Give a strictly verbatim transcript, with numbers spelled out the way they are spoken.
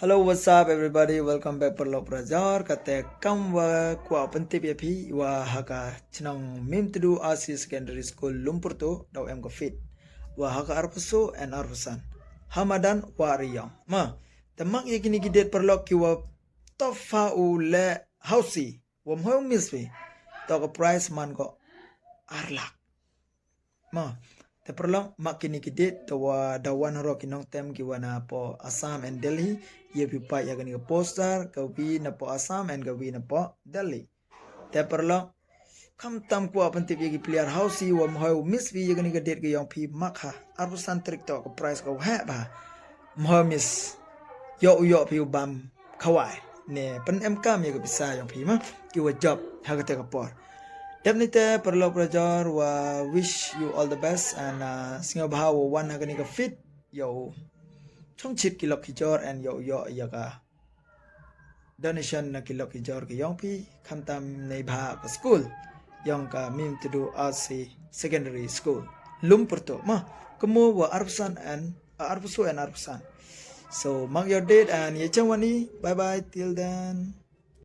Hello, what's up everybody? Welcome back paralok parajor. Kate kam wa kwah pyntip ya phi wa ha ka chnong Mimtdu R C Secondary School Lumpurtu daw em ka fit. Wa ha ka arphaw soo and arphaw san. Ha madan Wahriong. Ma, te mark ya kini ki date paralok ki wa top five u le housie. Wa ym hoi u miss phi. To ka prize man ko ar lak. Ma, te paralok, mark kini ki date, te wa da wan haroh ki nongtem ki wa na poh Assam and Delhi, ya phi pait ya kani ka poster, ka wi na poh Assam and ka wi na poh Delhi. Te paralok, khamtam kwah pyntip ya ki player housie wa ym hoi u miss phi ya kani ka date ka yong phi, mark ha, arphaw san tarik to ka prize ka wa heh bha. Ym hoi u miss, yoh u yoh phi u bam khawai. Ne pynemkam ya ka pisa yong phi ma, ki wa jop ha kate ka por. Dep ni te paralok parajor wa wish you all the best and, uh, sngewbha wa wan ha kani ka fit, yow chongchit ki lok ki jor and yow yoh ya ka donation na ki lok ki jor ki yong phi, khamtam neibhah ka school yong ka Mimtdu R C Secondary School Lumpurtu ma, kamo wa arphaw san and, uh, arphaw soo and arphaw san. So mark your date and ya chang wani. Bye bye till then.